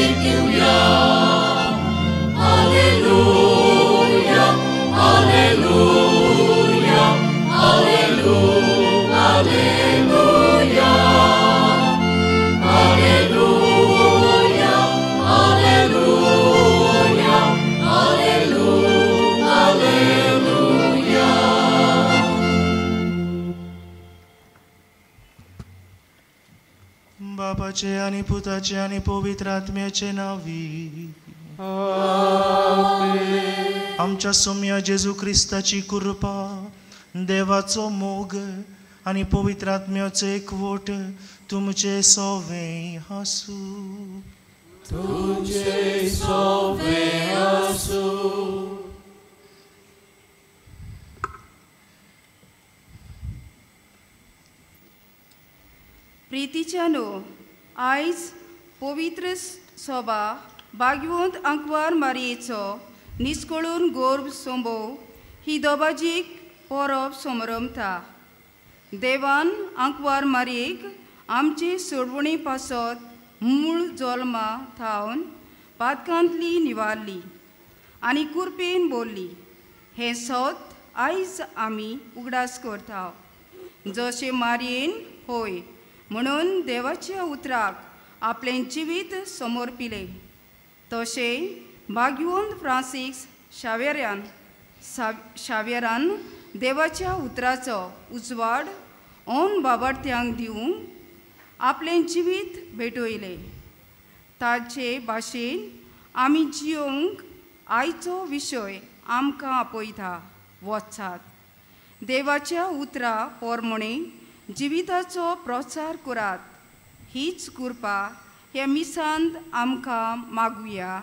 जिवीत दिवया. Hallelujah, hallelujah, hallelujah, hallelujah, hallelujah, hallelujah, hallelujah, hallelujah. बापाचे आनी पुताचे आनी पवित्र आत्म्याचे नांवी. आमच्या सोम्या जेजू क्रिस्ताची कृपा, देवाचो मोग आनी पवित्र आत्म्याचो एकवट तुमचे सोवे आसूं. तुझे सोवे आसूं. प्रितीच्यानो, आयज पवित्र सभा भाग्यवंत आंकवार मारयेचो निस्कळून गोर्भ संभव ही दोबाजीक परब समरमता. देवान आंकवार मारयेक आमचे सोडवणे पासत मूळ जल्मा थावन पातकांतली निवारली आनी कुरपेन बोल्ली. हें सत आयज आमी उगडास करता. जशें मारयेन होय म्हणून देवाच्या उतराक आपलें जिवीत समर्पिलें, तशें भाग्यवंत फ्रांसीस शाव्यरान देवाच्या उतराचो उजवाड ओन बाबार्थ्यांक दिवंक आपलें जिवीत भेटयलें. ताचे भाशेन आमी जियोंक आयचो विशय आमकां आपयता. वचात, देवाच्या उतरा पोरमणे जिविताचो प्रचार करात. हीच कृपा हे मिसांत आमकां मागुया.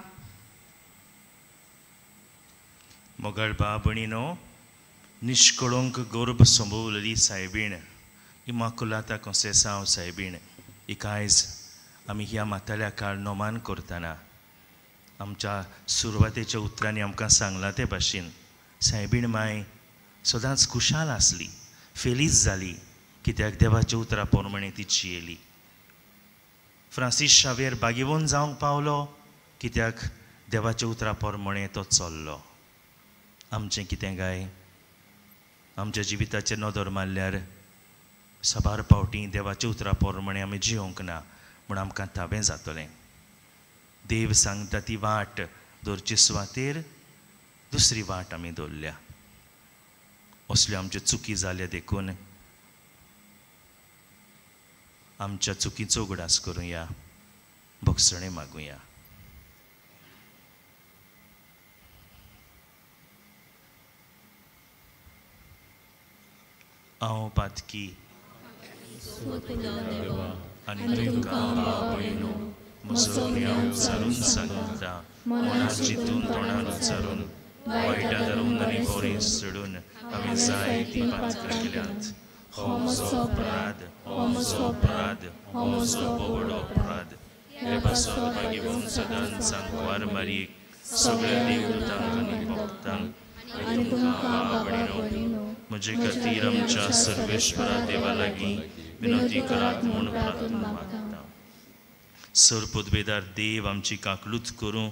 मोगाळ बाबणीनो, निष्कळंक गर्भ संभवलेली सायबीण इमाकुलाता कोंसेसांव सायबीण हिका आयज आमी ह्या माताल्या काळ नोमान करतना आमच्या सुरवातेच्या उतरांनी आमकां सांगलां ते भाशेन सायबीण माय सदांच खुशाल आसली, फेलीज जाली, कित्याक देवाच्या उतरां प्रमाणे ती जियेली. फ्रांसीस शावेर बागेवन जावंक पावलो कित्याक देवाच्या उतरां प्रमाणे तो चल्लो. आमचें कितें काय? आमच्या जिविताचेर नदर मारल्यार साबार पावटी देवाच्या उतरां प्रमाणे आमी जियोंक ना म्हूण आमकां थावें जातलें. देव सांगता ती वाट दवरचे सुवातेर दुसरी वाट आमी दवरल्या. असल्यो आमच्यो चुकी जाल्या देखून आमच्या चुकीचो उगडास करुया, भोगसणें मागुया. हांव पातकी आनी तुमकां बापायनो म्हजो न्याय उच्चारून सांगता, मनान चिंतून तोंडान उच्चारून वायटां धरून आनी बरें सोडून हांवें जायतीं पातकां केल्यांत. हो म्हजो अपराध, हो म्हजो अपराध, हो म्हजो व्हडलो अपराध. हे पासत भाग्यवंत सदांच आंकवार मारयेक, सगळ्या देवदूतांक आनी भक्तांक आनी तुमकां बाबणीनो म्हजे खातीर आमच्या सर्वेश्वरा देवा लागीं विनंती करात म्हूण प्रार्थना मागता. सर पदवेदार देव आमची काकलूत करूं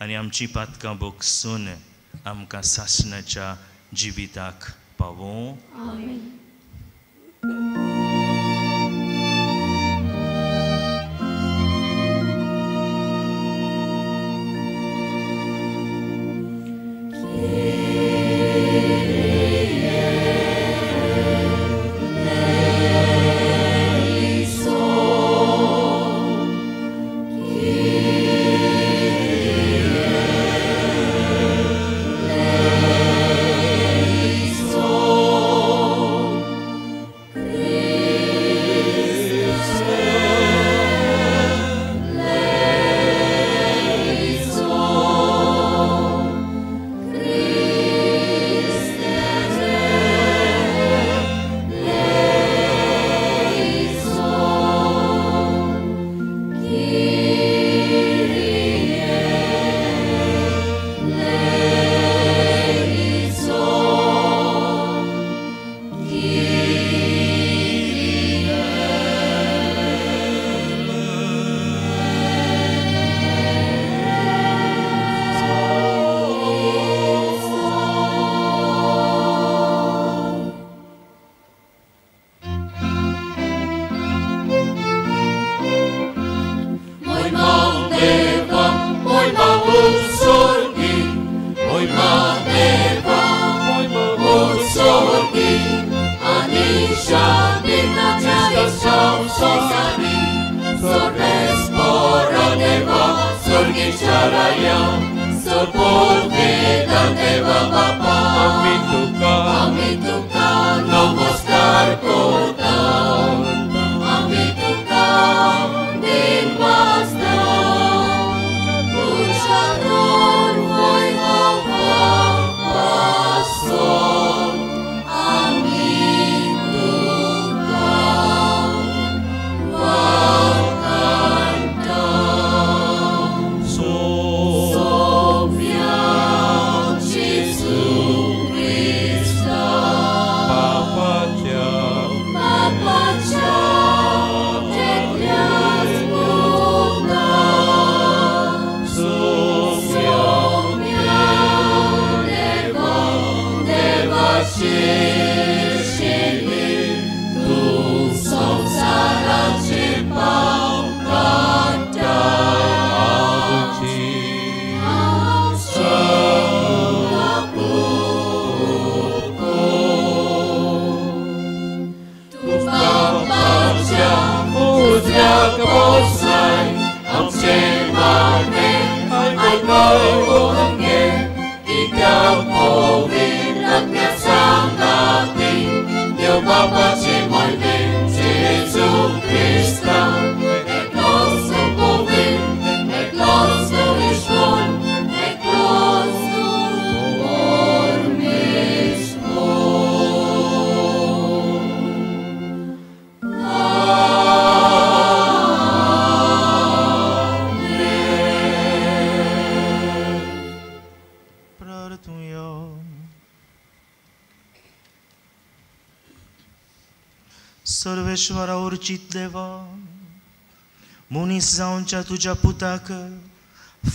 आनी आमची पातकां भोगसून आमकां सासणाच्या जिविताक पावोवं. Kyrie. मागीचाराया सोपोर्वेदा देवा बापा आमी तुका नमस्कार करता आमी तुका देवास्ता तुज्या पासून आमी तुका वाखाणता सोम्या जेजू क्रिस्ता बापाच्या बापाच्या एकल्याच पुता सोम्या सोम्या देवा देवाचे शेली तूं संवसाराचे पाप काडटा आमची बापाच्या उजव्याक बसलाय आमचे मागणे आयकून घे कित्याक पवित्र आत्म्या सांगाती देव बापाचे मोहिमे जेजू क्रिस्ता एकलोच पवित्र एकलोच ईश्वर एकलोच परमेश्वर. प्रार्थुया. सर्वेश्वरा उर्चित देवा मनीस जावच्या तुज्या पुताक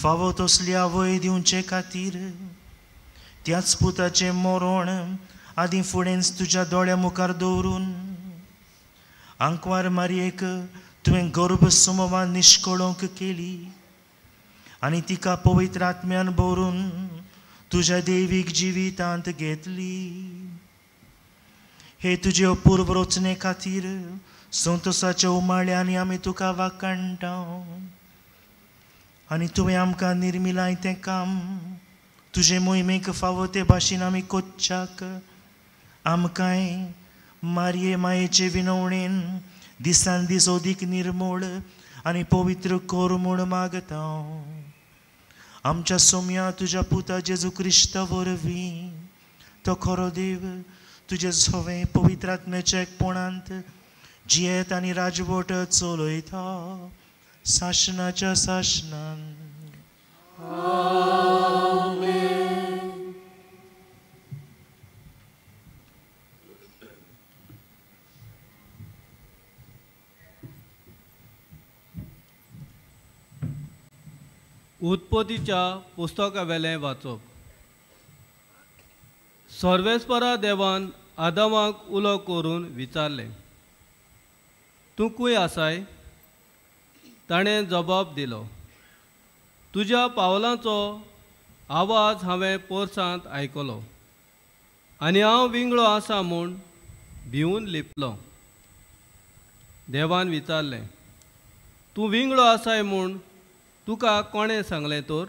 फावो तसली आवय दिवचे खातीर त्याच पुताचें मरण आदीं फुडेंच तुज्या दोळ्या मुखार दवरून आंकवार मारयेक तुवें गर्भ समवान निश्कळंक केली आनी तिका पवित्र आत्म्यान भरून तुज्या देवीक जिवितांत घेतली. हे तुजे अपूर्व रचने खातीर संतोसाच्या उमाळ्यांनी आमी तुका वाखाणटा आनी तुवें आमकां निर्मिलाय तें काम तुजे मोहिमेक फावो ते भाशेन आमी कोच्चाक आमकांय मारये मायेचे विनवणेन दिसान दीस अदीक निर्मूळ आनी पवित्र कर म्हूण मागता. आमच्या सोम्या तुज्या पुता जेजू क्रिस्ता वरवीं तो खरो देव तुजे सवें पवित्र आत्म्याच्या एकपणांत जियेत आनी राजवट चलयता सासणाच्या सासणान. उत्पत्तीच्या पुस्तकावेलें वाचप. सर्वेस्परा देवान आदामाक उलो करून विचारलें, तूं खंय आसाय? ताणें जबाब दिलो, तुज्या पावलांचो आवाज हांवें पोरसांत आयकलो आनी हांव विंगळो आसा म्हूण भिवून लिपलो. देवान विचारलें, तूं विंगळो आसाय म्हूण तुका कोणें सांगलें तर?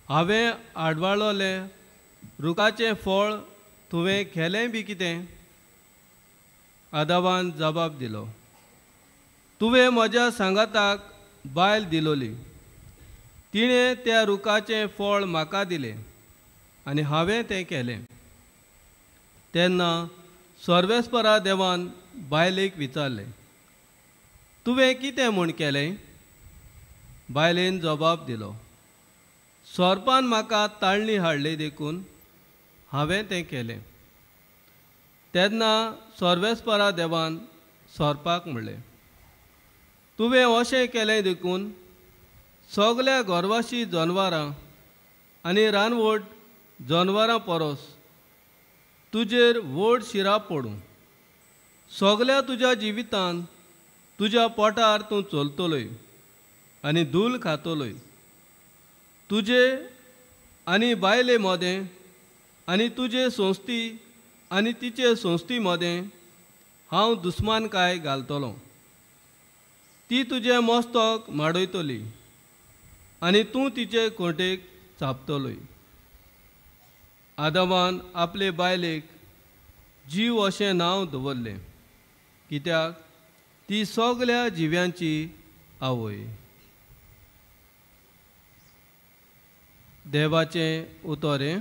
हांवें आडवाळोलें रुखाचें फळ तुवें खेलें बी कितें? आदावान जबाब दिलो, तुवें म्हज्या सांगाताक बायल दिलोली, तिणें त्या रुखाचें फळ म्हाका दिलें आनी हांवें तें केलें. तेन्ना सर्वेस्परा देवान बायलेक विचारलें, तुवें कितें म्हूण केलें? बायलेन जबाब दिलो, सोरपान म्हाका ताळणी हाडली देखून हांवें तें केलें. तेन्ना सर्वेस्परा देवान सोरपाक म्हणलें, तुवें अशें केलें देखून सगल्या गोरवाशी जनवरां आनी रानवट जनवरां परस तुजेर व्हड शिराप पडूं. सगल्या तुज्या जिवितांत तुज्या पोटार तूं चलतलोय आनी धूल खातलोय. तुजे आनी बायले मदें आनी तुजे संस्थी आनी तिचे संस्थी मदें हांव दुस्मानकाय घालतलो. ती तुजें मस्तक माडयतली आनी तूं तिचे कोंटेक चापतलोय. आदमान आपले बायलेक जीव अशें नांव दवरलें, कित्याक ती सगल्या जिव्यांची आवय. देवाचें उतर हें.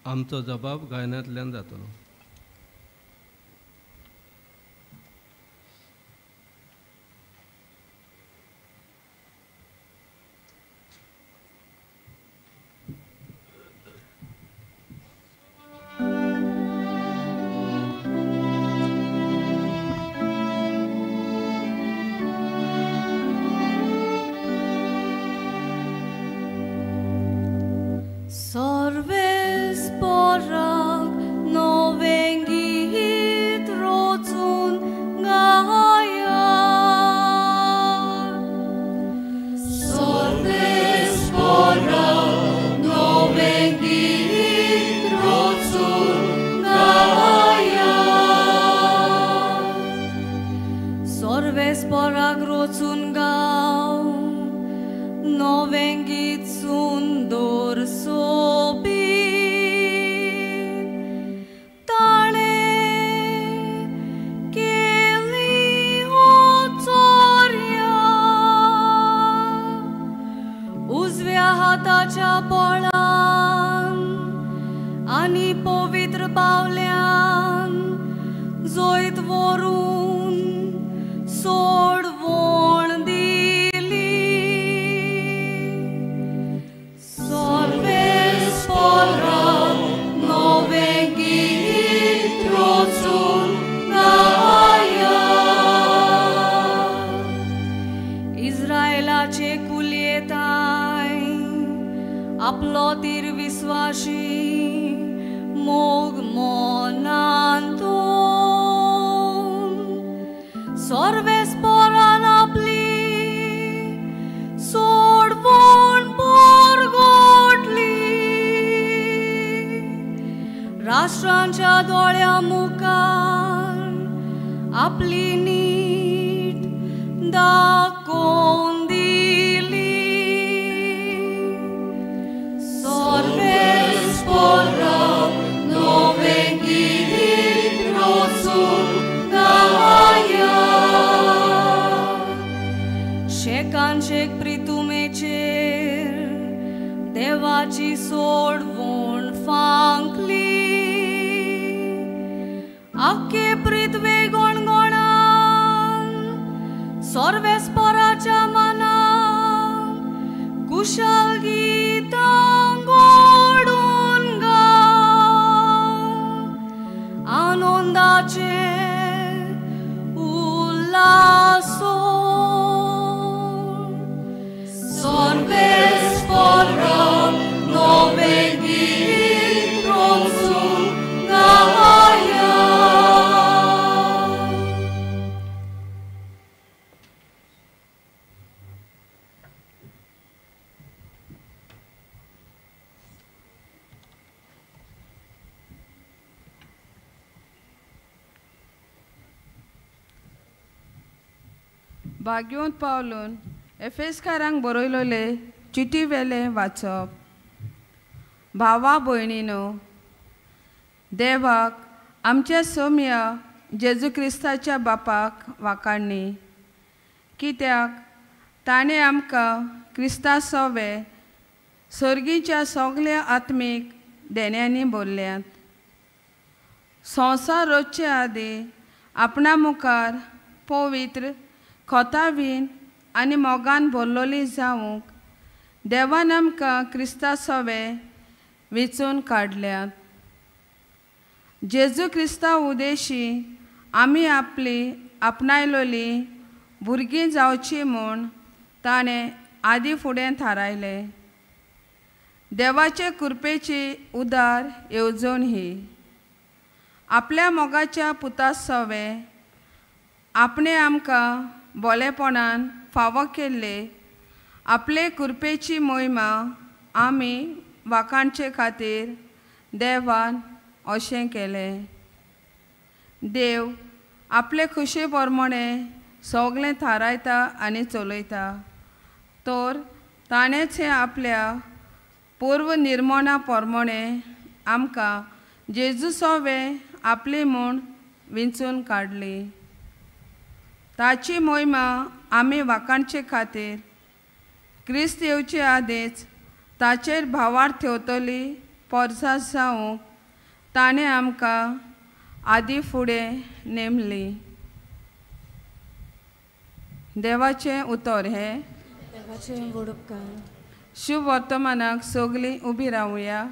आमचो जबाब गायनांतल्यान जातलो. Sorves porag novengit roțun gaia. Sorves porag novengit roțun gaia. Sorves porag roțun gau novengit sundor sobi. हाताच्या बळान आनी पवित्र पावल्यान जैत व्हरून सोडवण दिली. Solves porag नवें गीत रचून गाया. इस्रायलाचे कुलयेताय आपलो तीर विश्वासी मोग मनांतून सर्वेस पोरान आपली सोडवण पोरगोटली. राष्ट्रांच्या दोळ्या मुखार आपली नीट दाखोवन दिली. Solves porag नवें गीत रचून गाया. शेकान शेक प्रितुमेचेर देवाची सोडवण फांकली. आख्खे पृथ्वे गणगणान सर्वेस पोराच्या मनान कुशाल गीतां गोडून गाव. आनंदाचे उल्हासो. Solves porag नवें गीत रचून गाया. भाग्यवंत पावलून एफेसकारांक बरयलोले चिटी वेलें वाचप. भावा भयणीनो, देवाक आमच्या सोम्या जेजू क्रिस्ताच्या बापाक वाखाणणी, कित्याक ताणें आमकां क्रिस्ता सोवे सर्गीच्या सगल्या आत्मीक देण्यांनी भरल्यात. संवसार रचचे आदीं आपणा मुखार पवित्र खोतावीन आनी मोगान भरलोली जावंक देवान आमकां क्रिस्ता सोवे वेंचून काडल्यात. जेजू क्रिस्ता उदेशी आमी आपली आपणायलोली भुरगीं जावची म्हूण ताणें आदी फुडें थारायलें. देवाचे कृपेची उदार येवजण ही. आपल्या मोगाच्या पुता सोवे आपणें आमकां बोलेपणान फावो केल्ले आपले कृपेची मोहिमा आमी वाखाणचे खातीर देवान अशें केलें. देव आपले खुशे प्रमाणे सगळें थारायता आनी चलयता. तर ताणेंच हें आपल्या पूर्व निर्मणा प्रमाणे आमकां जेजू सोवे आपली म्हूण विंचून काडली. ताची मोहिमा आमी वाखाणचे खातीर क्रिस्त येवचे आदींच ताचेर भावार्थ ठेवतली पोरसा जावंक ताणें आमकां आदी फुडें नेमली. देवाचें उतर हें. देवाचें व्हड उपकार. शुभ वर्तमानाक सगळीं उबी रावया.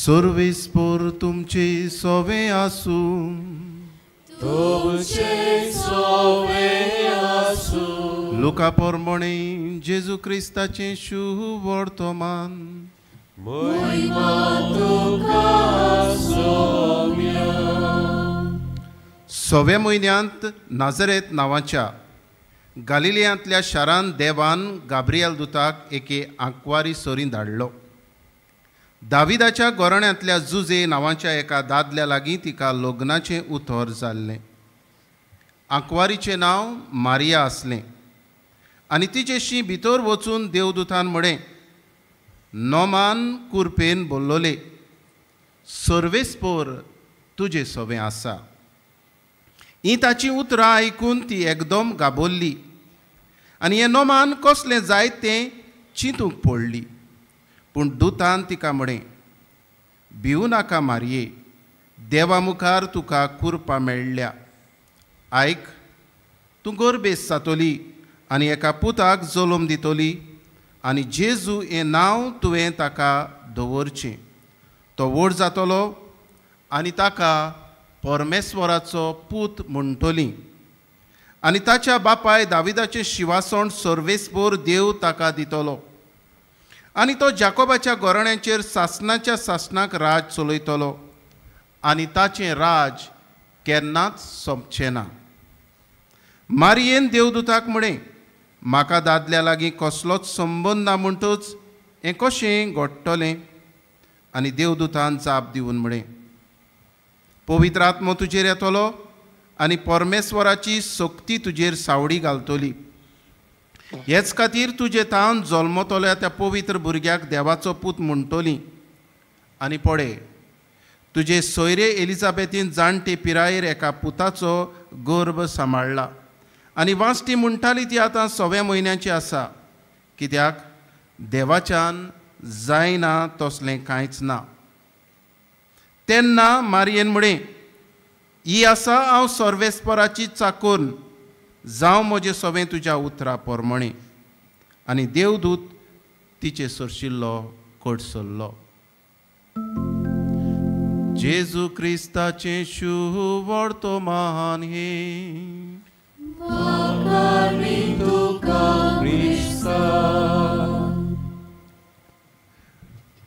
सर्वेस्पोर तुमचे सोवे आसूं. तुमचे सोवे आसूं. लुका प्रमाणे जेजू क्रिस्ताचें शुभ वर्तमान. महिमा तुका सोम्या. सव्या म्हयन्यांत नाझरेत नांवाच्या गालिलियांतल्या शारान देवान गाब्रियल दुताक एके आंकवारी सरीं धाडलो. दाविदाच्या गोरण्यांतल्या जुजे नांवाच्या एका दादल्या लागीं तिका लग्नाचें उतर जाल्लें. आंकवारीचें नांव मारिया आसलें आनी तिचेशी भितर वचून देवदूतान म्हळें, नोमान कुरपेन बोल्लोले, सर्वेस्पोर तुजे सोवें आसा. ही ताची उतरां आयकून ती एकदम गाबोल्ली आनी हें नोमान कसलें जायत तें चिंतूंक पडली. पूण दुतान तिका म्हळें, भिवू नाका मारये, देवा मुखार तुका कुरपा मेळ्ळ्या. आयक, तूं गोरबेस जातली आनी एका पुताक जल्म दितली आनी जेजू हें नांव तुवें ताका दवरचें. तो व्हड जातलो आनी ताका परमेश्वराचो पूत म्हणटली आनी ताच्या बापाय दाविदाचें शिवासण सर्वेस्पोर देव ताका दितलो आनी तो जाकोबाच्या गोरण्यांचेर सासणाच्या सासणाक राज चलयतलो आनी ताचें राज केन्नाच सोंपचें ना. मारियेन देवदूताक म्हळें, म्हाका दादल्या लागीं कसलोच संबंद ना म्हणटच हें कशें घडटलें? आनी देवदूतान जाप दिवन म्हळें, पवित्र आत्मो तुजेर येतलो आनी परमेश्वराची शक्ती तुजेर सावडी घालतली. हेच खातीर तुजे थावन जल्मतल्या त्या पवित्र भुरग्याक देवाचो पूत म्हणटली. आनी पळय, तुजे सोयरे एलिझाबेथीन जाणटे पिरायेर एका पुताचो गर्भ सांबाळ्ळा आनी वांस्टी म्हणटाली ती आतां 6व्या म्हयन्याची आसा, कित्याक देवाच्यान जायना तसलें कांयच ना. तेन्ना मारियेन म्हळें, ही आसा हांव सर्वेस्पराची चाकोर, जावं म्हजें सवें तुज्या उतरा प्रमाणे. आनी देवदूत तिचे सरशिल्लो कडसरलो. जेजू क्रिस्ताचें शुभ वर्तमान हें.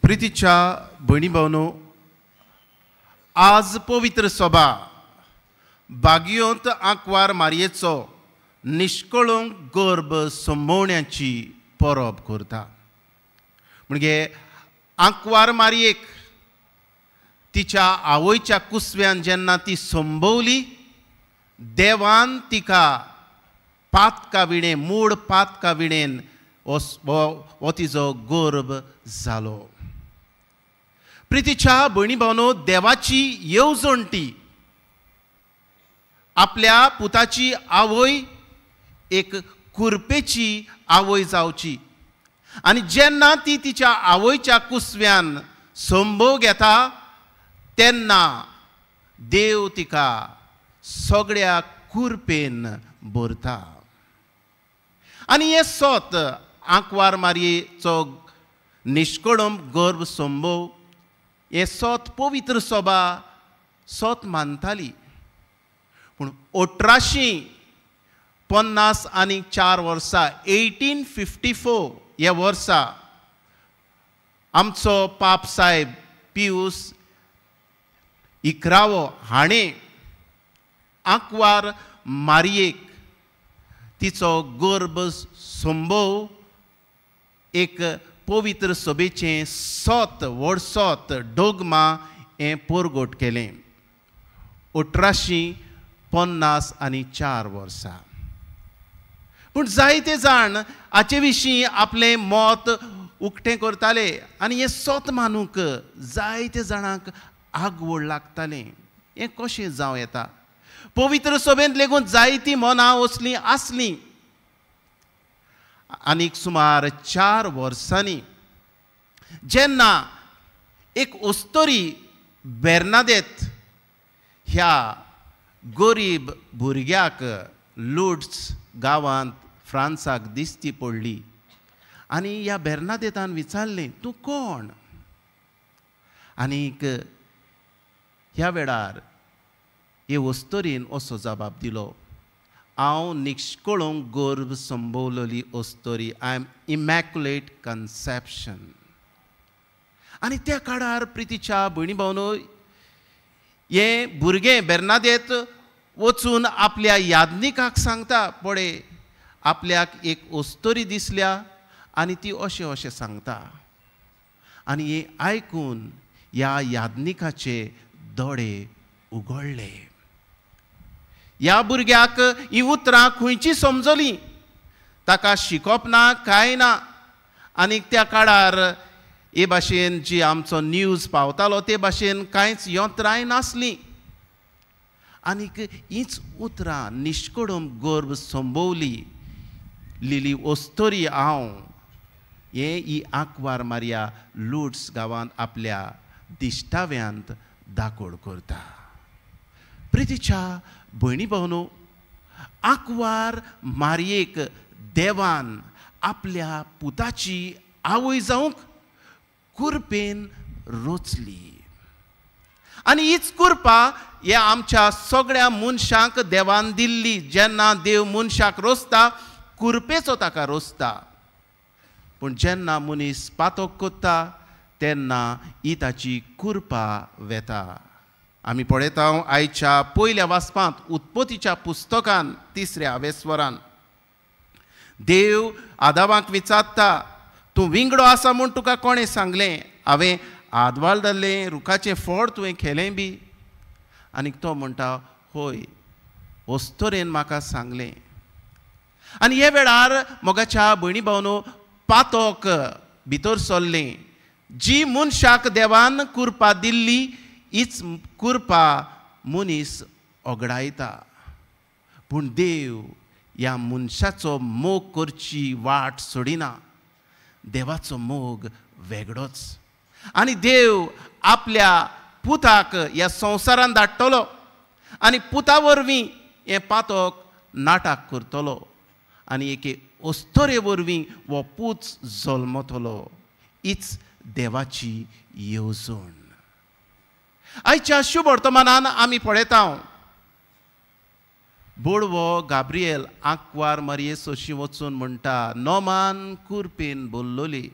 प्रितीच्या भयणी भावनो, आज पवित्र सभा बागियोंत आंकवार मारयेचो निष्कळंक गर्भ संभोवण्याची परब करता. म्हणजे आंकवार मारयेक तिच्या आवयच्या कुसव्यान जेन्ना ती संभवली, देवान तिका पातका विणें, मूळ पातका विणेन हो तिजो गर्भ जालो. प्रितीच्या भयणी भावनो, देवाची येवजण ती आपल्या पुताची आवय एक कुरपेची आवय जावची. आनी जेन्ना ती तिच्या आवयच्या कुसव्यान संभोग घेता तेन्ना देव तिका सगळ्या कुरपेन भरता. आनी हें सोत आंकवार मारयेचो निश्कळम गर्भ संभोव हें सोत पवित्र सभा सोत मानताली. पूण 1854 वर्सा 1854 ह्या वर्सा आमचो पाप साहेब पियूस इकरावो हाणें आंकवार मारयेक तिचो गर्भ संभोव एक पवित्र सभेचें सोत, व्हड सोत, डोगमा हें परगट केलें 1854 वर्सा. पूण जायते जाण हाचे विशीं आपलें मत उक्तें करताले आनी हें सोत मानूंक जायते जाणांक आगवड लागतालें. हें कशें जावं येता? पवित्र सभेंत लेगून जायतीं मनां असलीं आसलीं. आनीक सुमार 4 वर्सांनी जेन्ना एक अस्तोरी बेर्नादेत ह्या गरीब भुरग्याक लुड्स गांवांत फ्रांसाक दिसती पडली आनी ह्या बेर्नादेतान विचारलें, तूं कोण? आनीक ह्या वेळार हे अस्तोरीन असो जबाब दिलो, हांव निश्कळूंक गर्भ संभवलेली अस्तोरी, I am immaculate conception. आनी त्या काळार प्रितीच्या भयणी भावनो, हें भुरगें बेर्नादेत वचून आपल्या यादनिकाक सांगता, पळय आपल्याक एक अस्तोरी दिसल्या आनी ती अशें अशें सांगता. आनी हें आयकून ह्या यादनिकाचे दोळे उगडले. ह्या भुरग्याक ही उतरां खंयची समजली, ताका शिकप ना कांय ना. आनी त्या काळार हे भाशेन जी आमचो न्यूज पावतालो ते भाशेन कांयच यंत्रांय नासलीं. आनीक हीच उतरां निश्कडम गर्भ संभवली लिली अस्तोरी हांव हें ही आंकवार मारिया लुड्स गांवांत आपल्या दिश्टाव्यांत दाकोड करता. प्रितीच्या भयणी भावनो, आंकवार मारयेक देवान आपल्या पुताची आवय जावंक कुरपेन रोचली. आनी हीच कुरपा ह्या आमच्या सगळ्या मनशांक देवान दिल्ली. जेन्ना देव मनशाक रोसता कुरपेचो ताका रोसता, पूण जेन्ना मनीस पातक करता तेन्ना ही ताची कुरपा वेता. आमी पळयता आयच्या पयल्या वाचपांत उत्पत्तीच्या पुस्तकान 3 वेस्वरान देव आदावाक विचारता, तूं विंगडो आसा म्हूण तुका कोणें सांगलें? हांवें आदवाल धरलें, रुखाचें फळ तुवें खेलें बी. आनीक तो म्हणटा, हय, अस्तोरेन म्हाका सांगलें. आनी हे वेळार मोगाच्या भयणी भावनो, पातक भितर सरलें. जी मनशाक देवान कुरपा दिल्ली हीच कुरपा मनीस ओगडायता. पूण देव ह्या मनशाचो मोग करची वाट सोडिना. देवाचो मोग वेगळोच. आनी देव आपल्या पुताक ह्या संवसारान धाडटलो आनी पुता वरवीं हें पातक नाटक करतलो आनी एके अस्तोरे वरवीं हो पूत जल्मतलो. हीच देवाची येवजण. आयच्या शुभ वर्तमानान आमी पळयता बोडवो गाब्रियल आंकवार मारये सोशी वचून म्हणटा, नोमान कुरपेन बोल्लोली,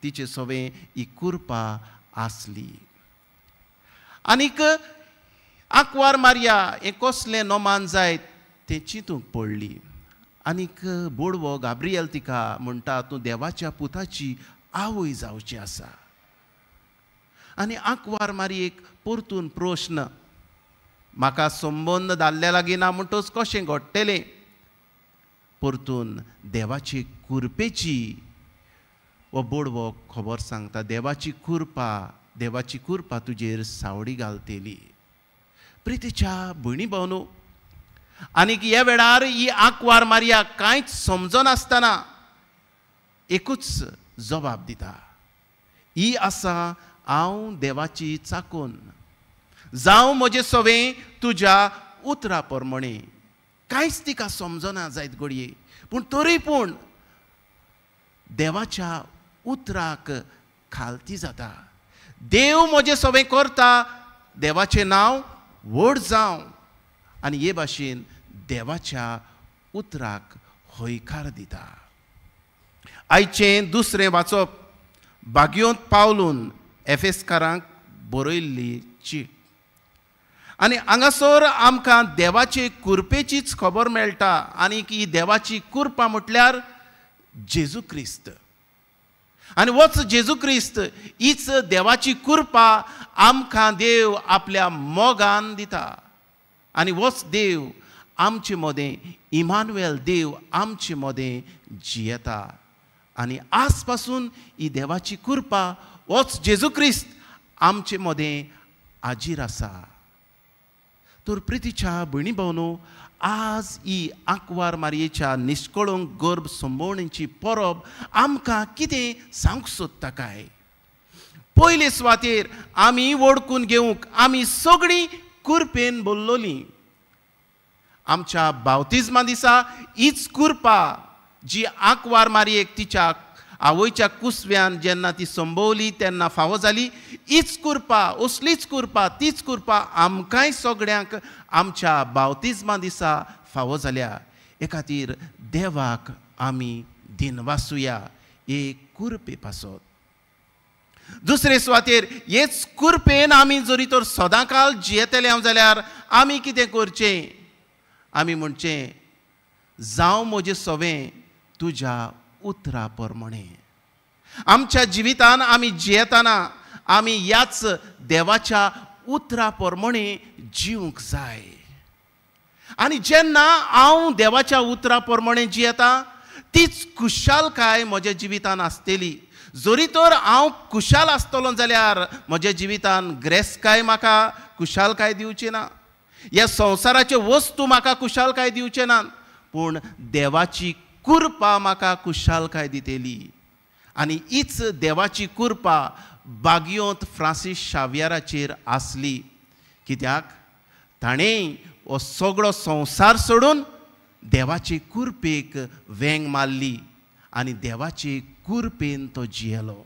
तिचे सवें ही कुरपा आसली. आनीक आंकवार मारया हें कसलें नोमान जायत तें चिंतूंक पडली. आनीक बोडवो गाब्रियल तिका म्हणटा तूं देवाच्या पुताची आवय जावची आसा. आनी आंकवार मारयेक परतून प्रश्न, म्हाका संबंद दादल्या लागीं ना म्हणटच कशें घडटलें? परतून देवाची कुरपेची हो बोडवो खबर सांगता, देवाची कुरपा, देवाची कुरपा तुजेर सावडी घालतली. प्रितीच्या भयणी भावनो, आनीक ह्या वेळार ही आंकवार मारया कांयच समजनासतना एकूच जबाब दिता, ही आसा हांव देवाची चाकून, जावं म्हजें सवें तुज्या उतरा प्रमाणें. कांयच तिका समजना जायत घडये, पूण तरी पूण देवाच्या उतराक खालती जाता. देव म्हजें सवें करता, देवाचें नांव व्हड जावं, आनी हे भाशेन देवाच्या उतराक हयकार दिता. आयचें दुसरें वाचप बागयोंत पावलून एफेसकारांक बरयल्ली चीट. आनी हांगासर आमकां देवाचे कुरपेचीच खबर मेळटा. आनी ही देवाची कुरपा म्हटल्यार जेजू क्रिस्त. आनी वच जेजू क्रिस्त हीच देवाची कुरपा आमकां देव आपल्या मोगान दिता. आनी वच देव आमचे मदें, इमानुएल देव आमचे मदें जियेता. आनी आज पासून ही देवाची कुरपा वच जेजू क्रिस्त आमचे मदें हाजीर आसा. तर प्रितीच्या भयणी भावनो, आज ही आंकवार मारयेच्या निश्कळंक गर्भ संभोवणेची परब आमकां कितें सांगूंक सोदता काय? पयले सुवातेर आमी वळखून घेवंक आमी सगळीं कुरपेन बोल्लोलीं. आमच्या बावतिज्मा दिसा हीच कुरपा जी आंकवार मारयेक तिच्या आवयच्या कुसव्यान जेन्ना ती संभवली तेन्ना फावो जाली, हीच कुरपा, असलीच कुरपा, तीच कुरपा आमकांय सगळ्यांक आमच्या बावतिज्मा दिसा फावो जाल्या. हे खातीर देवाक आमी दिनवासुया हे कुरपे पासत. दुसरे सुवातेर हेच कुरपेन आमी जरी तर सदांकाल जियेतले हांव जाल्यार आमी कितें करचें? आमी म्हणचें, जावं म्हजें सवें तुज्या उतरा प्रमाणें. आमच्या जिवितान आमी जियेतना आमी ह्याच देवाच्या उतरा प्रमाणें जिवंक जाय. आनी जेन्ना हांव देवाच्या उतरा प्रमाणें जियेता तीच खुशालकाय म्हज्या जिवितान आसतली. जरी तर हांव खुशाल आसतलो जाल्यार म्हज्या जिवितान ग्रेसकाय म्हाका खुशालकाय दिवची ना, ह्या संवसाराच्यो वस्तू म्हाका खुशालकाय दिवचे ना, पूण देवाची कुरपा म्हाका खुशालकाय दितली. आनी हीच देवाची कुरपा बागियोंत फ्रांसीस शावियराचेर आसली. कित्याक ताणें हो सगळो संवसार सोडून देवाचे कुरपेक वेंग मारली आनी देवाचे कुरपेन तो जियेलो.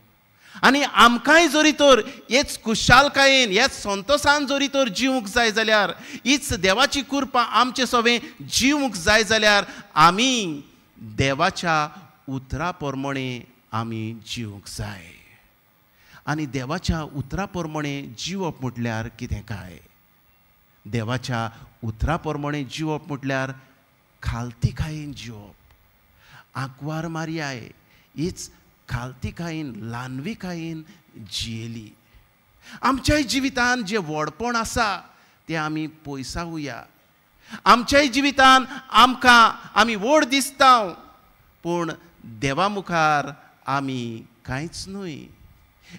आनी आमकांय जरी तर हेच खुशालकायेन, हेच संतोसान जरी तर जिवंक जाय जाल्यार, हीच देवाची कुरपा आमचे सवें जिवंक जाय जाल्यार आमी देवाच्या उतरा प्रमाणें आमी जिवंक जाय. आनी देवाच्या उतरा प्रमाणें जिवप म्हटल्यार कितें काय? देवाच्या उतरा प्रमाणें जिवप म्हटल्यार खालतीकायेन जिवप. आंकवार मारयाय हीच खालतीकायेन, ल्हानविकायेन जियेली. आमच्याय जिवितान जें व्हडपण आसा तें आमी पयसावया. आमच्याय जिवितान आमकां आमी व्हड दिसता, पूण देवा मुखार आमी कांयच न्हय.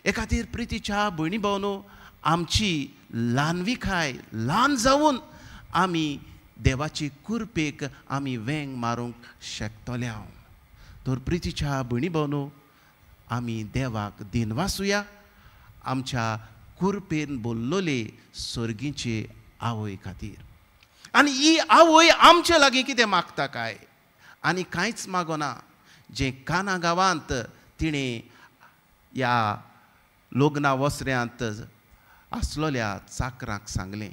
हे खातीर प्रितीच्या भयणी भावनो, आमची ल्हानविकाय ल्हान जावन आमी देवाची कुरपेक आमी वेंग मारूंक शकतले. हांव तर प्रितीच्या भयणी भावनो, आमी देवाक दिनवासुया आमच्या कुरपेन बोल्लोले सर्गीचे आवय खातीर. आनी ही आवय आमचे लागीं कितें मागता काय? आनी कांयच मागना. जें काना गांवांत तिणें ह्या लग्ना वसऱ्यांत आसलोल्या चाकरांक सांगलें,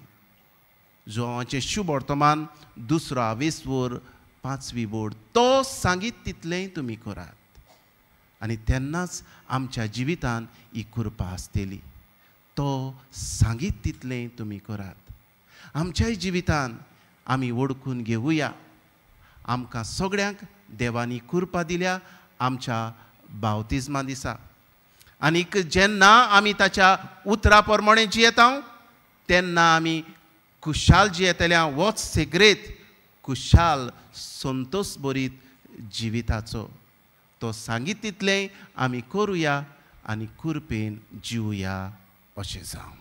जुवांचें शुभ वर्तमान दुसरो आवेसवर 5वी बोर्ड, तो सांगीत तितलेंय तुमी करात. आनी तेन्नाच आमच्या जिवितान ही कृपा आसतली. तो सांगीत तितलें तुमी करात. आमच्याय जिवितान आमी वळखून घेवया आमकां सगळ्यांक देवांनी कृपा दिल्या आमच्या बावतिज्मा दिसा। आनीक जेन्ना आमी ताच्या उतरा प्रमाणे जियेता तेन्ना आमी खुशाल जियेतल्या। होच सिगरेट खुशाल संतोष भरीत जिविताचो तो सांगीत तितलें आमी करुया आनी कृपेन जिवया अशें जावं।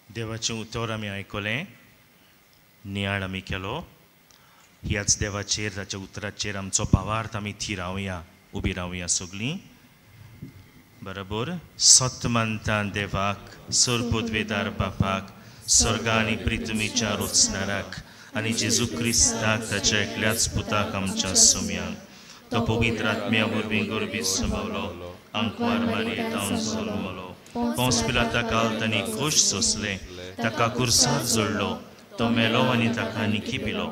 देवाचें उतर आमी आयकलें, नियाळ आमी केलो। ह्याच देवाचेर ताच्या उतराचेर आमचो भावार्थ आमी थिरावया, उबी रावया सगळीं बरोबर। सत मानता देवाक, सरपदवेदार बापाक, स्वर्गा आनी पृथ्वीच्या रोचणाराक आनी जेजू क्रिस्ताक ताच्या एकल्याच पुताक आमच्या सोम्यांक, तो पवित्र आत्म्या वरवीं गर्भीत संभवलो, आंकवार मारयेतावन जल्मलो, पोंस पिलाता काल तांणी खोश सोंसले, ताका कुर्सार जोडलो, तो मेलो आनी ताका निकी पिलो,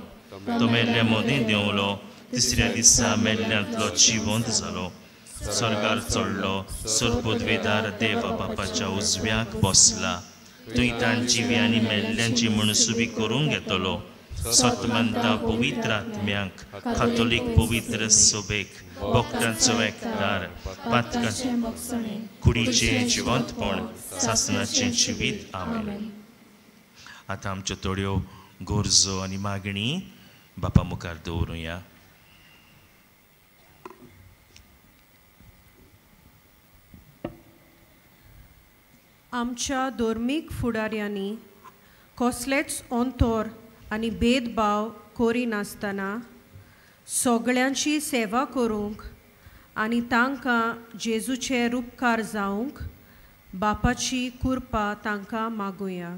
तो मेल्ल्या मदीं देंवलो, तिसऱ्या दिसा मेल्ल्यांतलो जिवंत जालो, स्वर्गार चडलो, सरपदवेदार देव बापाच्या उजव्याक बसला, थंय तांची आनी मेल्ल्यांची मनसुबी करूंक येतलो। सत मानता पवित्र आत्म्याक, कातोलीक पवित्र सोबेक, भक्तांचो एकदार, पातकांचे कुडीचें जिवंतपण, सासनाचें जिवीत। आमेन। आतां आमच्यो थोड्यो गरजो आनी मागणी बापा मुखार दवरुया। आमच्या धर्मीक फुडाऱ्यांनी कसलेच अंतर आनी भेदभाव करिनासतना सगळ्यांची सेवा करूंक आनी तांकां जेजूचे रुपकार जावंक बापाची कृपा तांकां मागुया।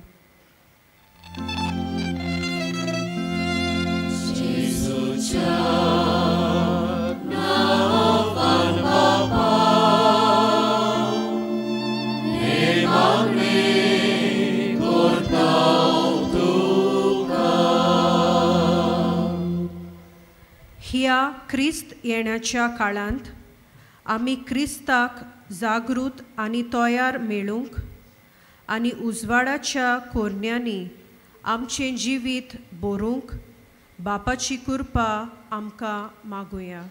ह्या क्रिस्त येण्याच्या काळांत आमी क्रिस्ताक जागृत आनी तयार मेळूंक आनी उजवाडाच्या कोरण्यांनी आमचें जिवीत बरोवंक बापाची कृपा आमकां मागुया।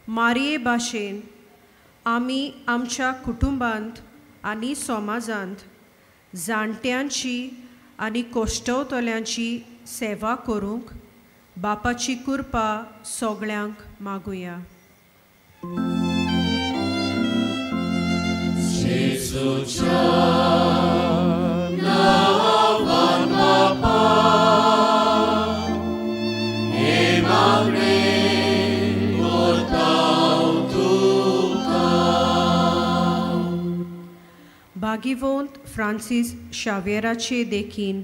मारये भाशेन आमी आमच्या कुटुंबांत आनी समाजांत जाणट्यांची आनी कश्टवतल्यांची सेवा करूंक बापाची कृपा सगळ्यांक मागुया। भागीवंत फ्रांसीस शावेराचे देखीन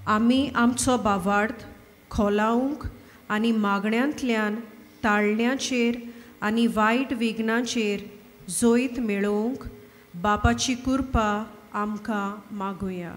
आमी आमचो भावार्थ खोलावंक आनी मागण्यांतल्यान ताळण्याचेर आनी वायट विघ्नाचेर जैत मेळोवंक बापाची कृपा आमकां मागुया।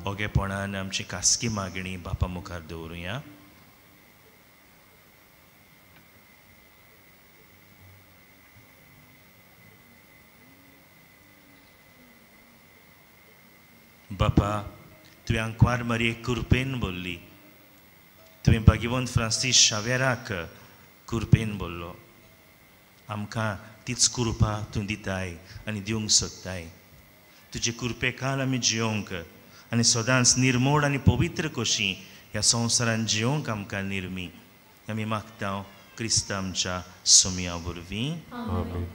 ओगेपणान आमची खासगी मागणी बापा मुखार दवरुया। बापा, तुवें आंकवार मारयेक कृपेन बोल्ली, तुवें भाग्यवंत फ्रांसीस शावेराक कृपेन बोल्लो, आमकां तीच कृपा तूं दिताय आनी दिवंक सोदताय. तुजे कृपे खाल आमी जियोंक आनी सदांच निर्मोड आनी पवित्र कशी ह्या संवसारान जियोंक आमकां निर्मी आमी मागता क्रिस्त आमच्या सोमया वरवीं. आमेन.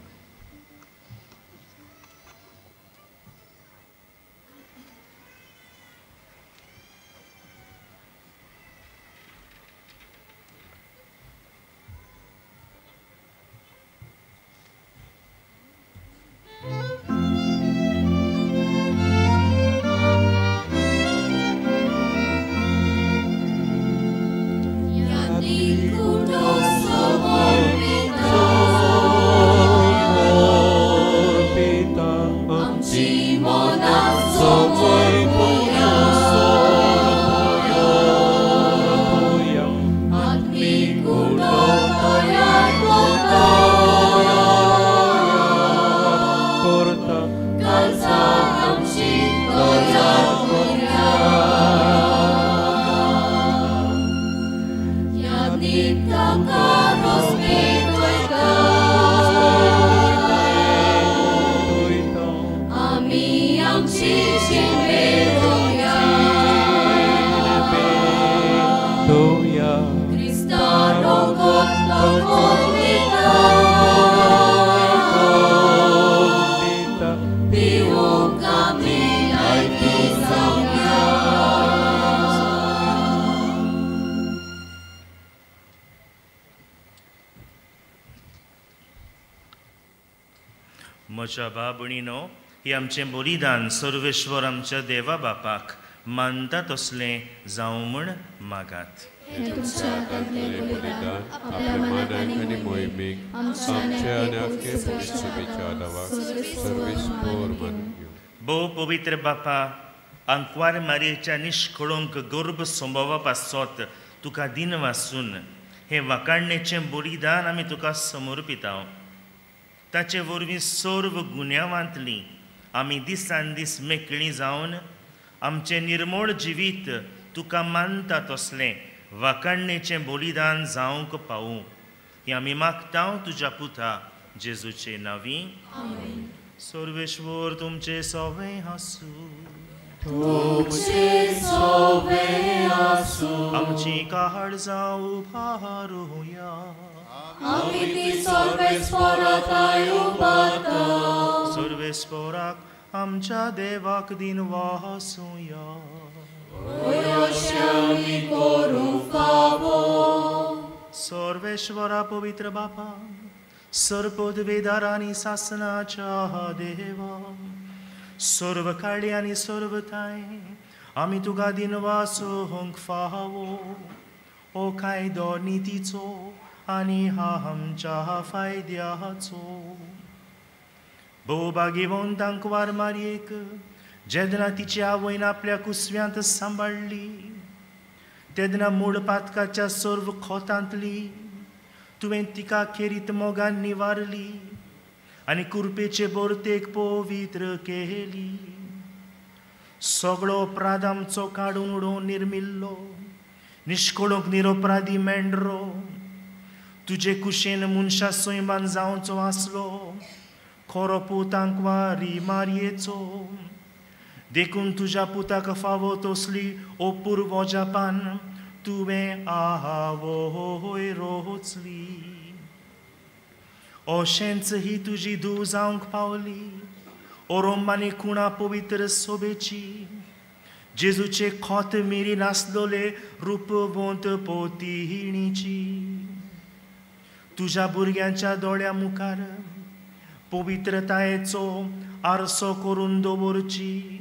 म्हज्या बाबणीनो, ही आमचें बलिदान सर्वेश्वर आमच्या देवा बापाक मानता तसलें जावं म्हूण मागात. तुमच्या हातांतलें बलिदान आपल्या मानाक आनी मोहिमेक आमच्या आनी आख्खे पवित्र आदावाक सर्वेस्पोर मानून घेवं. भोव पवित्र बापा, आंकवार मारयेच्या निश्कळंक गर्भ संभवा पासत तुका दिन वासून हें वाकाडणेचें बलिदान आमी तुका समर्पिता. ताचे वरवीं सर्व गुन्यांवांतली आमी दिसान दीस मेकळीं जावन आमचें निर्मोळ जिवीत तुका मानता तसलें वाकाडणेचें बलिदान जावंक पावूं हें आमी मागता तुज्या पुता जेजूचे नांवी. सर्वेश्वर तुमचे सवे आसूं. तुमचे सवे आसूं. आमची काळ जावं उबारुया. आमी ती सर्वेस्पोराक उबारता. सर्वेस्पोराक आमच्या देवाक दिन वासुया. आमी करूंक फावो. सर्वेश्वरा पवित्र बापा, सर्वपदवेदार आनी सासनाच्या देवा, सर्व काळी आनी सर्व ठांय आमी तुका दिन वासूंक फावो. ओ कायदो नितीचो आनी आमच्या फायद्याचो. भोव भाग्यवंत आंकवार मारयेक जेन्ना तिची आवयन आपल्या कुसव्यांत सांबाळ्ळी तेन्ना मूळ पातकाच्या सर्व खोतांतली तुवें तिका खेरीत मोगान निवारली आनी कुरपेचे बोरतेक पवित्र केली. सगळो अपराध आमचो काडून उडोवन निर्मिल्लो निश्कळूंक निरपराधी मेंढरो तुजे कुशेन मनशा सैमान जावचो आसलो खरो पूत आंकवारी मारयेचो. देखून तुज्या पुताक फावो तसली अपूर्व जापान तुवें आवय रोचली. अशेंच ही तुजी धूव जावंक पावली ओरोमानी खुणा पवित्र सोबेची जेजूचे खोत मिरी नासलोले रुपवंत पोतिणीची. तुज्या भुरग्यांच्या दोळ्या मुखार पवित्रतायेचो आरसो करून दवरची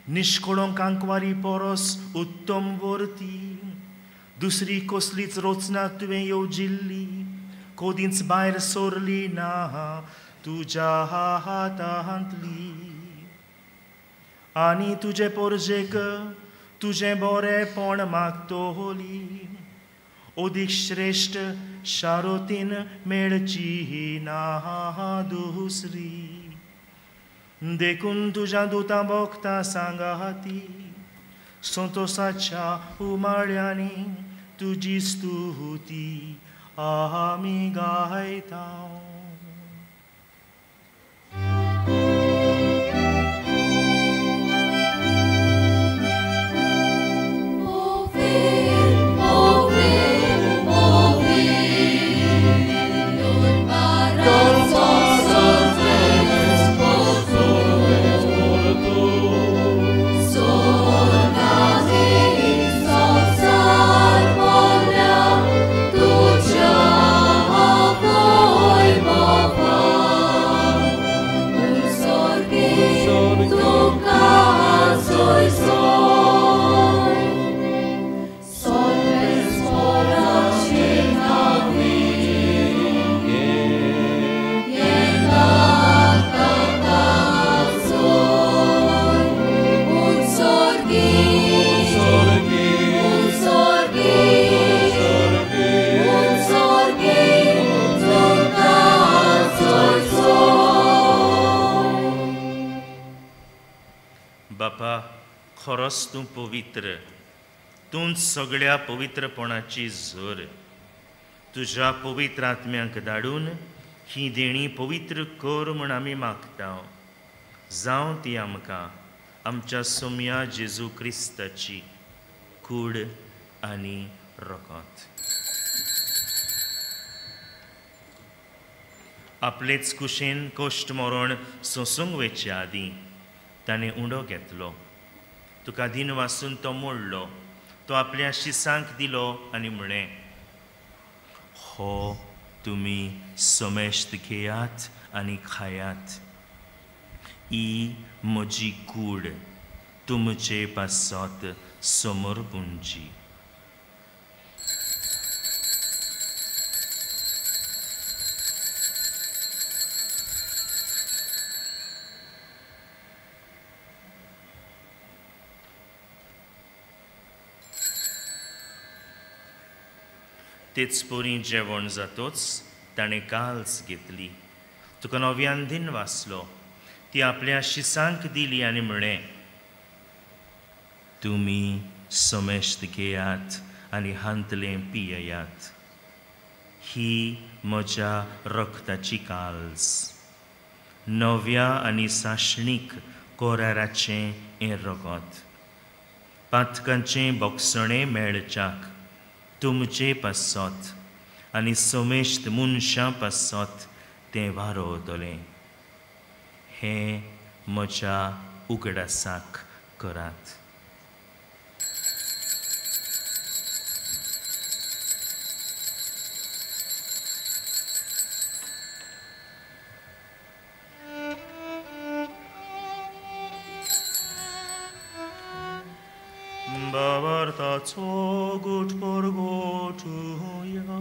निश्कळंक आंकवारी परस उत्तम वर्ती दुसरी कसलीच रचना तुवें येवजिल्ली कदींच भायर सरली ना तुज्या हातांतली. आनी तुजे पोरजेक तुजें बरेंपण मागतली अदीक श्रेश्ठ शारोतीन मेळची ना दुसरी. देखून तुज्या दुतां भोगता सांगाती संतोसाच्या उमाळ्यांनी तुजी स्तुती आमी गायता. खरोच तूं पवित्र, तूं सगळ्या पवित्रपणाची जोर. तुज्या पवित्र आत्म्यांक धाडून ही देणी पवित्र कर म्हूण आमी मागता. जावं ती आमकां आमच्या सोम्या जेजू क्रिस्ताची कूड आनी रगत. आपलेच कुशेन कश्ट मरण सोंसूंक वचचे आदीं ताणें उंडो घेतलो, तुका दिन वासून तो मोडलो, तो आपल्या शिसांक दिलो आनी म्हळें, हो तुमी समेस्त घेयात आनी खायात, ही म्हजी कूड तुमचे पासत समर्पूंची. तेच परी जेवण जातोच ताणें काल्स घेतली, तुका नव्यान दिन वाचलो, ती आपल्या शिसांक दिली आनी म्हळें, तुमी समेस्त घेयात आनी हांतलें पिययात, ही म्हज्या रक्ताची काल्स, नव्या आनी साशणीक कोराराचें हें रगत, पातकांचें बोगसणें मेळच्याक तुमचे पासत आनी समेस्त मनशां पासत तें वारोवतलें. हें म्हज्या उगडासाक करात. Babartaço gut porgotuya.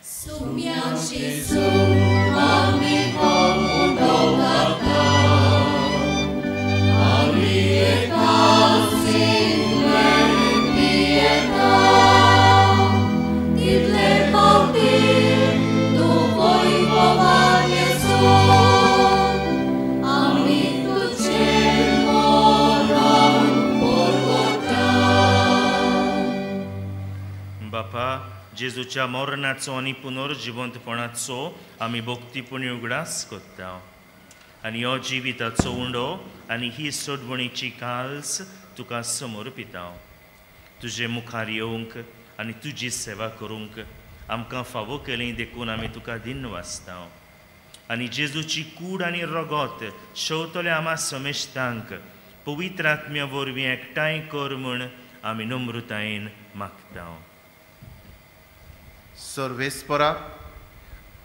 Sumya Jesu ami pomundokata. Ami ekasinle pieta. Title pauti tu voi povar Jesu. Ami tuche moron porgota. बापा, जेजूच्या मरणाचो आनी पुनर्जिवंतपणाचो आमी भक्तीपुणी उगडास करता आनी हो जिविताचो उंडो आनी ही सोडवणीची काल्स तुका समर्पिता. तुजे मुखार येवंक आनी तुजी सेवा करूंक आमकां फावो केली देखून आमी तुका दिन वाचता आनी जेजूची कूड आनी रगत शेवतल्या आमा समेस्तांक पवित्र आत्म्या वरवीं एकठांय कर म्हूण आमी नम्रतायेन मागता. सर्वेस्परा,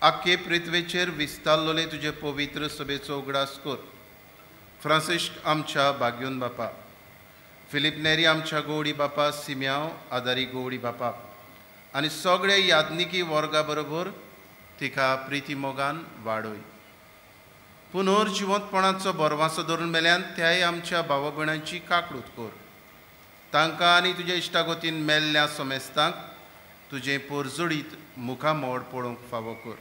आख्खे पृथ्वेचेर विस्तारलोले तुजे पवित्र सभेचो उगडास कर. फ्रांसिस्क आमच्या बाग्योन बापा, फिलीप नेरी आमच्या गोवडी बापा, सिम्यांव आदारी गोवडी बापा आनी सगळे याज्ञिकी वर्गा बरोबर तिका प्रिती मोगान वाडय. पुनर्जिवंतपणाचो बरवासो धरून मेल्यान त्याय आमच्या भावा भयणांची काकळूत कर. तांकां आनी तुज्या इश्टागोतीन मेल्ल्या समेस्तांक तुजें पोरजोडीत मुखामोड पळोवंक फावो कर.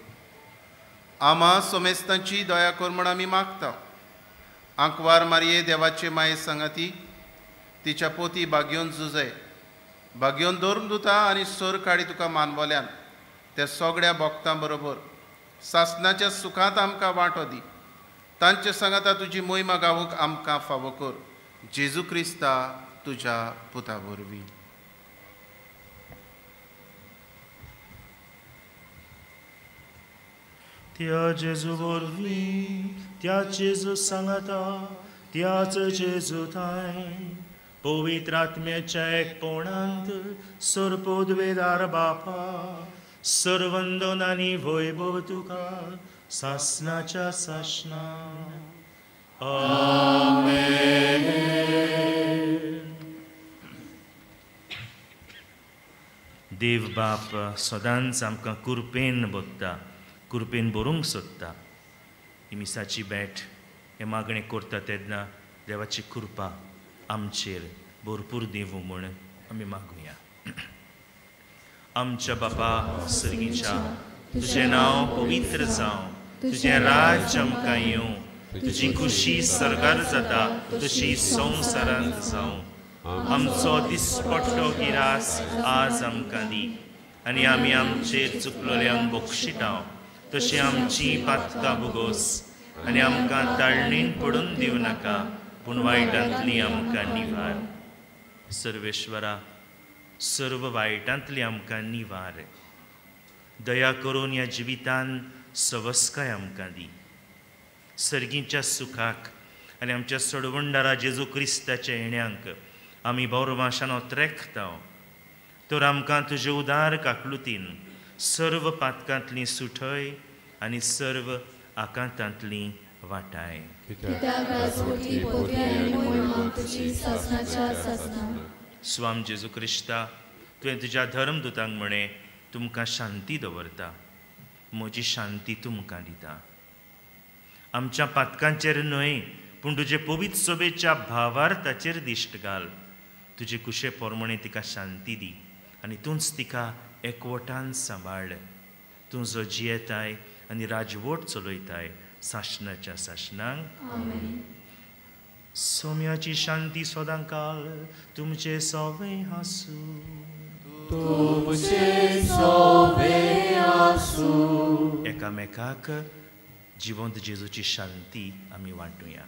आमा समेस्तांची दया कर म्हण आमी मागता. आंकवार मारये देवाचे माये सांगाती तिच्या पोती बागयोन जुजय बागयोन धर्म दुता आनी सर काडी तुका मानवल्यान त्या सगळ्या भक्तां बरोबर सासणाच्या सुखांत आमकां वांटो दी. तांचे सांगाता तुजी मोहिमा गावूंक आमकां फावो कर, जेजू क्रिस्ता तुज्या पुता वरवीं. त्या जेजू वरवीं, त्या जेजू सांगाता, त्याच जेजू थांय पवित्र आत्म्याच्या एकपणांत सर्पोद्वेदार बापा सर्वंदन आनी वैभव तुका सासणाच्या सासणा. आमेन. देव बाप सदांच आमकां कुरपेन बदता, कुरपेन बरोवंक सोदता. ही मिसाची भेट हे मागणें करता तेन्ना देवाची कृपा आमचेर भरपूर देवूं म्हूण आमी मागुया. आमच्या बापा सर्गीच्या, तुजें नांव पवित्र जावं, तुजें राज्य आमकां येवं, तुजी खुशी सर्गार जाता तशी संवसारांत जावं. आमचो दिसपट्टो गिरास आज आमकां दी आनी आमी आमचेर चुकलोल्यांक बक्षिता तशी आमची पातकां भोगोस आनी आमकां ताळणीन पडून दिवं नाका, पूण वायटांतली आमकां निवार. सर्वेश्वरा, सर्व वायटांतली आमकां निवार. दया करून ह्या जिवितान सवस्काय आमकां दी. सर्गीच्या सुखाक आनी आमच्या सोडवणदारा जेजू क्रिस्ताच्या येण्यांक आमी बौरवाशान ओत्रेखता. तर आमकां तुजे उदार काकलुतीन सर्व पातकांतली सुठय आनी सर्व आकांतांतली वाटाय. स्वाम जेजू क्रिस्ता, तुवें तुज्या धर्मदूतांक म्हळें, तुमकां शांती दवरता, म्हजी शांती तुमकां दिता. आमच्या पातकांचेर न्हय पूण तुजे पवित्र सभेच्या भावार्थाचेर दिश्ट घाल. तुजे कुशे प्रमाणे तिका शांती दी आनी तूंच तिका एकवटान सांबाळ. तूं जो जियेताय आनी राजवट चलयताय सासणाच्या सासणांक. सोम्याची शांती सदांकाळ तुमचे सोवे आसूं. तुमचे सोवे आसूं. एकामेकाक जिवंत जेजूची शांती आमी वांटुया.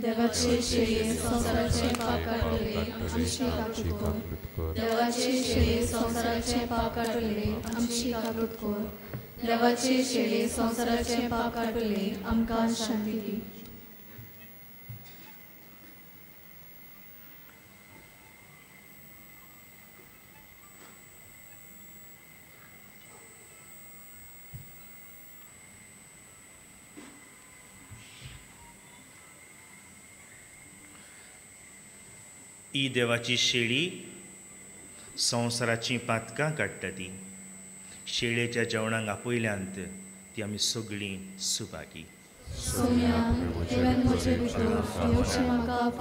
देवाचे शेळये संवसाराचे पाप काडटले आमची काकूट कर. देवाचे शेळये संवसाराचे पाप काडटले आमची काकूट कर. देवाचे शेळये संवसाराचे पाप काडटले आमकां शांती दी. ही देवाची शेळी संवसाराची पातकां काडटा. ती शेळयेच्या जेवणाक आपयल्यांत ती आमी सगळीं सुभागी.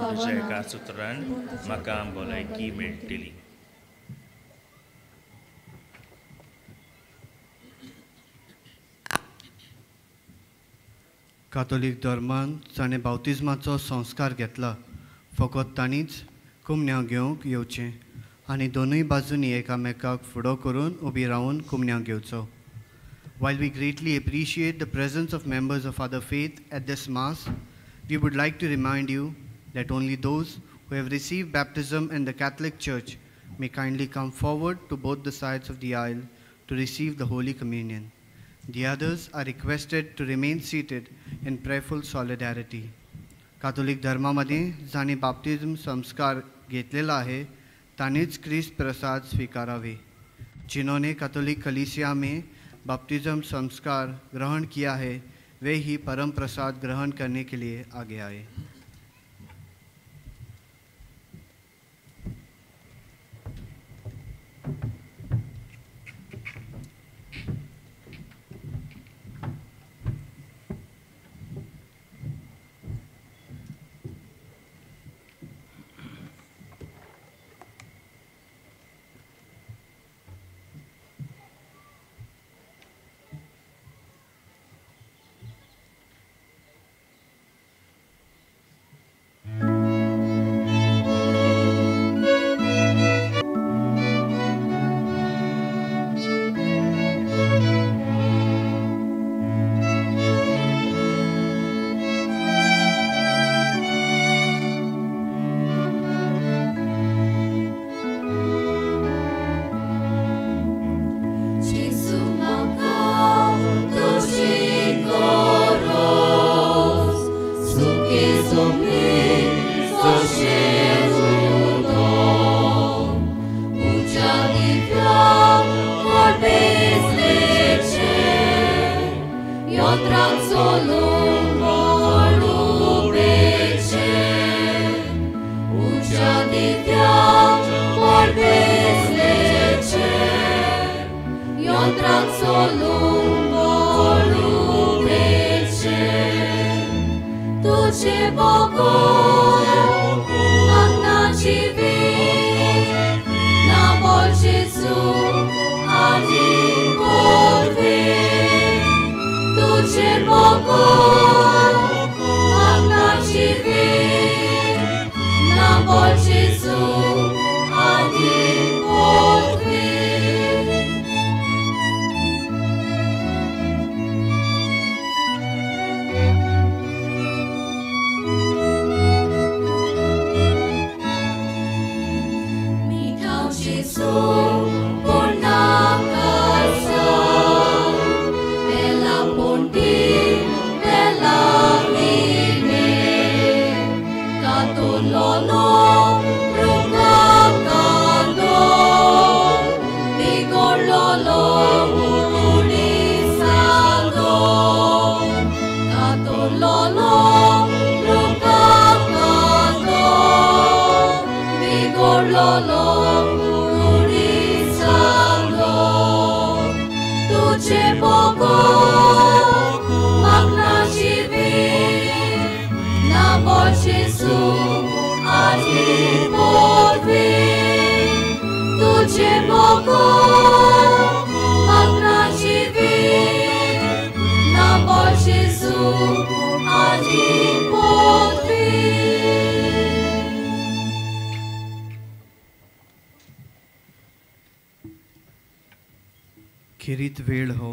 तुज्या एका सुत्रान म्हाका भलायकी मेळटली. कातोलीक धर्मान जाणें बाप्तिज्माचो संस्कार घेतला फकत तांणीच कुमन्यांव घेवंक येवचें आनी दोनूय बाजूंनी एकामेकाक फुडो करून उबी रावन कुमन्यांव घेवचो. While we greatly appreciate the presence of members of other faith at this Mass, we would like to remind you that only those who have received baptism in the Catholic Church may kindly come forward to both the sides of the aisle to receive the Holy Communion. The others are requested to remain seated in prayerful solidarity. Catholic धर्मामध्ये जांणी बाप्तिज्म संस्कार घेतलेला आहे तांणीच क्रिस्त प्रसाद स्वीकारावे. जिन्होंने Catholic कलीसिया में बाप्तिज्म संस्कार ग्रहण किया है वे ही परम प्रसाद ग्रहण करने के लिए आगे आए. Yontranzo lungo lupece, Ucea di team vorbesc lece. Yontranzo lungo lupece, Tu ce pocor, magna civil, Na bol Gesù, adi vorbi. Tu ce pocor, magna civil, Na bol Gesù, adi vorbi. खेरीत वेळ हो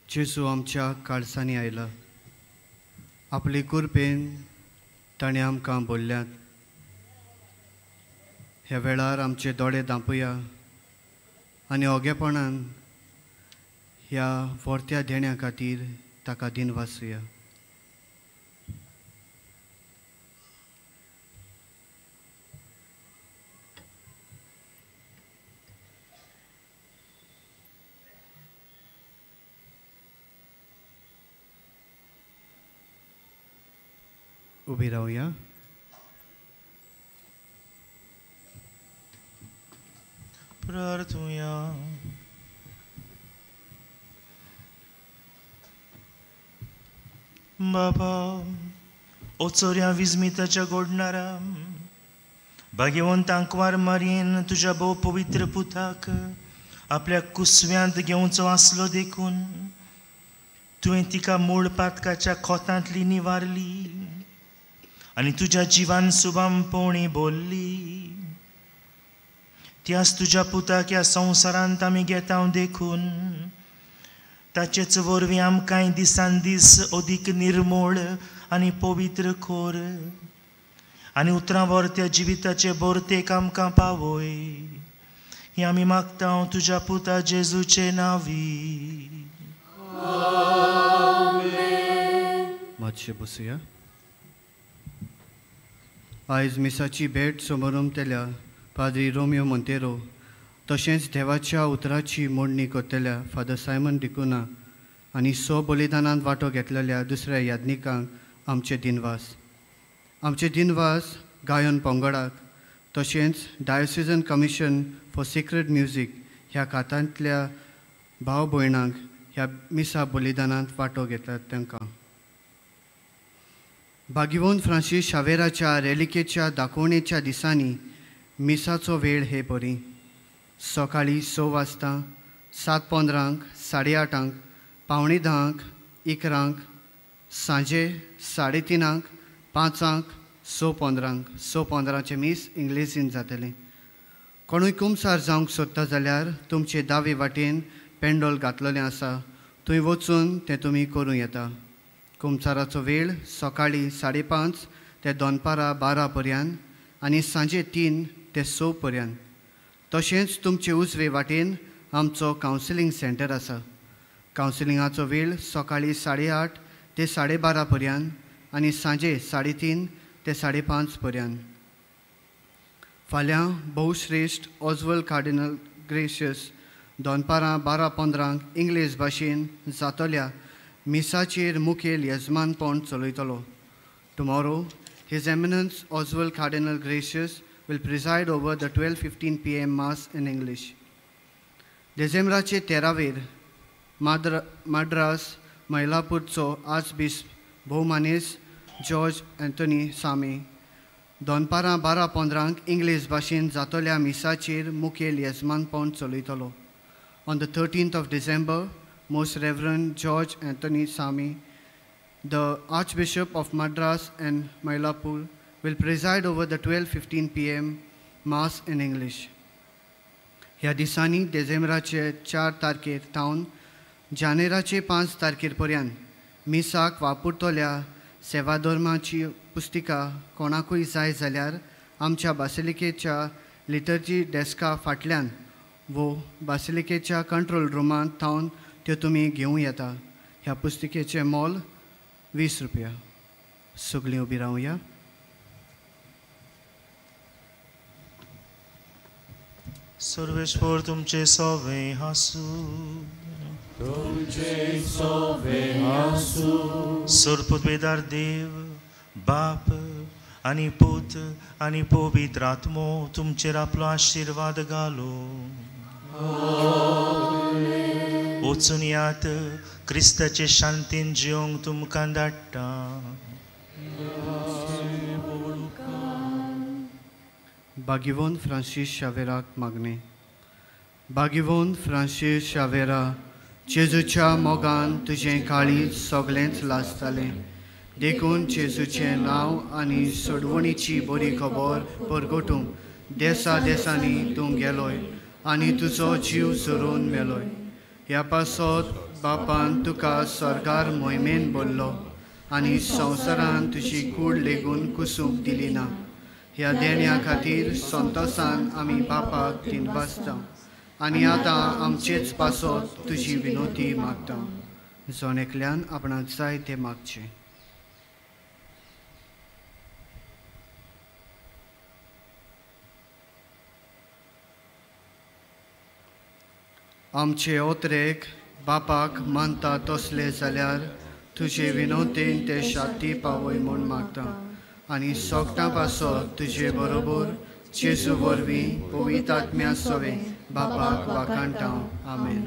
जेजू आमच्या काळसांनी आयला. आपले कुरपेन ताणें आमकां बोल्ल्यात. ह्या वेळार आमचे दोळे दांपुया आनी ओगेपणान ह्या व्हरत्या देण्या खातीर ताका दिनवासुया. उबी रावया. प्रार्थुया. बाबा ओचोऱ्या विस्मिताच्या गोडणारा भाग्यवंतांक वार मारयेन तुज्या भोव पवित्र पुताक आपल्या कुसव्यांत घेवचो आसलो देखून तुवें तिका मूळ पातकाच्या खोतांतली निवारली आनी तुज्या जिवान सुबाम पोवणी बोल्ली. त्याच तुज्या पुताक ह्या संवसारांत आमी घेता देखून ताचेच वरवीं आमकांय दिसान दीस अदीक निर्मोळ आनी पवित्र कोर आनी उतरां व्हरत्या जिविताचे बोरतेक आमकां पावय. हें आमी मागता तुज्या पुता जेजूचे नांवी. मातशें बसुया. आयज मिसाची भेट समोरमतल्या पाद्री रोमियो मोंतेरो तशेंच देवाच्या उतराची मोडणी करतल्या फादर सायमन डिकुना आनी सो बलिदानांत वांटो घेतलेल्या दुसऱ्या याज्ञिकांक आमचे दिनवास. आमचे दिनवास गायन पंगडाक तशेंच diocesan commission for sacred music ह्या खात्यांतल्या भाव भयणांक ह्या मिसा बलिदानांत वांटो घेतला तांकां. भाग्यवंत फ्रांसीस शावेराच्या रेलिकेच्या दाखोवणेच्या दिसांनी मिसाचो वेळ हे परी सकाळीं 6 वाजता, 7:15, 8:30, 9:45, 11, सांजे 3:30, 5, 6:15. 6:15 मीस इंग्लेजीन जातलें. कोणूय कुमसार जावंक सोदता जाल्यार तुमचे दावे वाटेन पेंडोल घातलेलें आसा, थंय वचून तें तुमी करूं येता. कुमसाराचो वेळ सकाळीं 5:30 ते दनपारां 12 पर्यंत आनी सांजे 3 ते 6 पर्यंत. तशेंच तुमचे उजवे वाटेन आमचो कावन्सिलींग सेंटर आसा. कावन्सिलिंगाचो वेळ सकाळीं 8:30 ते 12:30 पर्यंत आनी सांजे 3:30 ते 5:30 पर्यंत. फाल्यां बहुश्रेश्ठ ऑजवल कार्डिनल ग्रेशियस दनपारां 12:15 इंग्लीश भाशेन जातल्या मिसाचेर मुखेल यजमानपण चलयतलो. Tomorrow, His Eminence Oswald Cardinal Gracious will preside over the 12:15 p.m. Mass in English. डिसेंबराचे 13वेर माड्रास मैलापूरचो आर्चबिस्प भोवमानेस जॉर्ज अँथनी सामी दनपारां 12:15 इंग्लीश भाशेन जातल्या मिसाचेर मुखेल येजमानपण चलयतलो. On the 13th of December, Most Reverend George Anthony Sami, the Archbishop of Madras and Mylapore, will preside over the 12:15 p.m. Mass in English. ह्या दिसांनी डिसेंबराचे 4 तारखेर थावन जानेराचे 5 तारखेर पर्यंत मिसाक वापरतल्या सेवाधर्माची पुस्तिका कोणाकूय जाय जाल्यार आमच्या बासिलिकेच्या लिटर्जी डेस्का फाटल्यान वो बासिलिकेच्या कंट्रोल रुमांत थावन त्यो तुमी घेवं येता. ह्या पुस्तिकेचें मोल 20 रुपया. सगळीं उबी रावया. सर्वेश्वर तुमचे सोवे हासू, तुमचे सोवे हासू. सर्वपुत्वेदार देव बाप आनी पूत आनी पवित्र आत्मो तुमचेर आपलो आशिर्वाद घालो. वचून यात, क्रिस्ताचे शांतीन जिवंक तुमकां धाडटा. बागिवोन फ्रांसीस शावेराक मागणें. बागिवोन फ्रांसीस शावेरा, जेजूच्या मोगान तुजें काळीज सगळेंच लासतालें, देखून जेजूचें नांव आनी सोडवणीची बरी खबर परगटूंक देसा देसांनी तूं गेलोय आनी तुजो जीव सोरून मेलोय. ह्या पासत बापान तुका स्वर्गार मोहिमेन भरलो आनी संवसारान तुजी कूड लेगून कुसूंक दिली ना. ह्या देण्या खातीर संतोसान आमी बापाक दिनवासता आनी आतां आमचेच पासत तुजी विनोती मागता. जण एकल्यान आपणाक जाय तें मागचें. आमचे ओतरेक बापाक मानता तसले जाल्यार तुजे विनोतेन ते शांती पावय म्हूण मागता आनी सोगटां पासत तुजे बरोबर जेजू वरवीं पवित्र आत्म्या सवें बापाक वाखाणटा. आमेन.